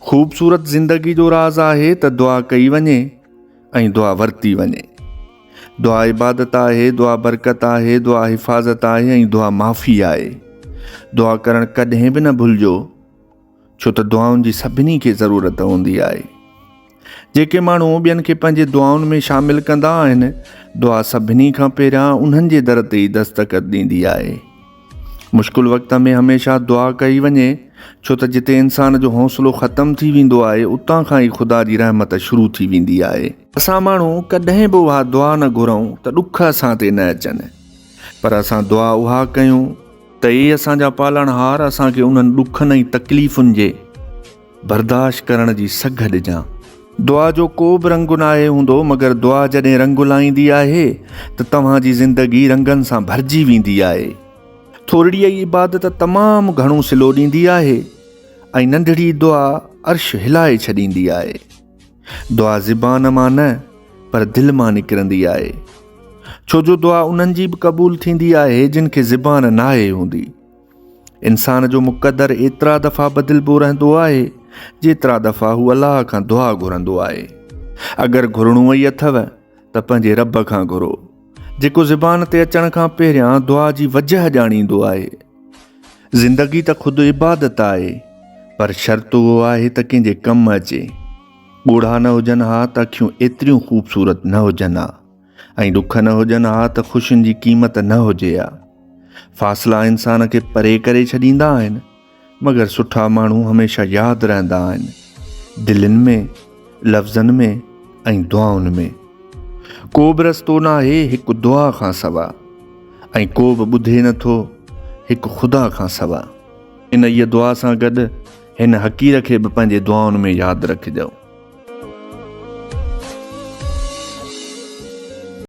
خوبصورت زندگي جو راز آهي ته دعا ڪئي وڃي ۽ دعا ورتي وڃي. دعا عبادت آهي، دعا برڪت آهي، دعا حفاظت آهي ۽ دعا معافي آهي. دعا ڪرڻ ڪڏهن به نه ڀلجو، ڇو ته دعائن جي سڀني کي ضرورت هوندي آهي. جيڪي ماڻهو ٻين کي پنهنجي دعائن ۾ شامل ڪندا آهن، دعا سڀني کان پهريان انهن جي در تي ئي دستڪ ڏيندي آهي. مشڪل وقت ۾ هميشه دعا ڪئي وڃي، ڇو ته جتي انسان جو حوصلو ختم ٿي ويندو آهي، اتان کان ئي خدا جي رحمت شروع ٿي ويندي آهي. اسان ماڻهو ڪڏهن به اها دعا نه گهرون ته ڏک اسان تي نه اچن، پر اسان دعا اها ڪيون ته اي اسان جا پالڻهار اسان کي انهن ڏکن ۽ تڪليفن جي برداشت ڪرڻ جي سگهه ڏجان. دعا جو ڪو به رنگ ناهي هوندو مگر دعا جڏهن رنگ لائيندي آهي ته توهان جي زندگي رنگن سان ڀرجي ويندي آهي. ٿورڙي ئي عبادت تمام گهڻو صلو ڏيندي آهي ۽ ننڍڙي دعا عرش هلائي ڇڏيندي آهي. دعا زبان مان نه پر دل مان نڪرندي آهي. ڇو جو دعا انهن جي به قبول ٿيندي آهي جن کي زبان ناهي هوندي. انسان جو مقدر ايترا دفعا بدلبو رهندو آهي جيترا دفعا هو الله کان دعا گهرندو آهي. اگر گهرڻو ئي اٿو ته پنهنجي رب کان گهرو جيڪو زبان تي اچڻ کان پهريان دعا جي وجهه ڄاڻيندو آهي. زندگي ته خود عبادت آهي پر شرط اهو آهي ته ڪنهن جي ڪم اچي. ڳوڙها نه هجن ها ته اکيون ايتريون خوبصورت نه هجن ها. ۽ ڏک نه هجن ها ته خوشين جي قيمت نه هجي ها. فاصلا انسان کي پري ڪري ڇڏيندا آهن، مگر سٺا ماڻهو هميشه ياد رهندا آهن، دلين ۾، لفظن ۾ ۽ دعائن ۾. ڪو به رستو ناهي هڪ دعا کان سوا ۽ ڪو به ٻڌي نه ٿو هڪ خدا کان سوا. انهيء دعا سان گڏ هن حقير کي به پنهنجي دعائن ۾ ياد رکجو.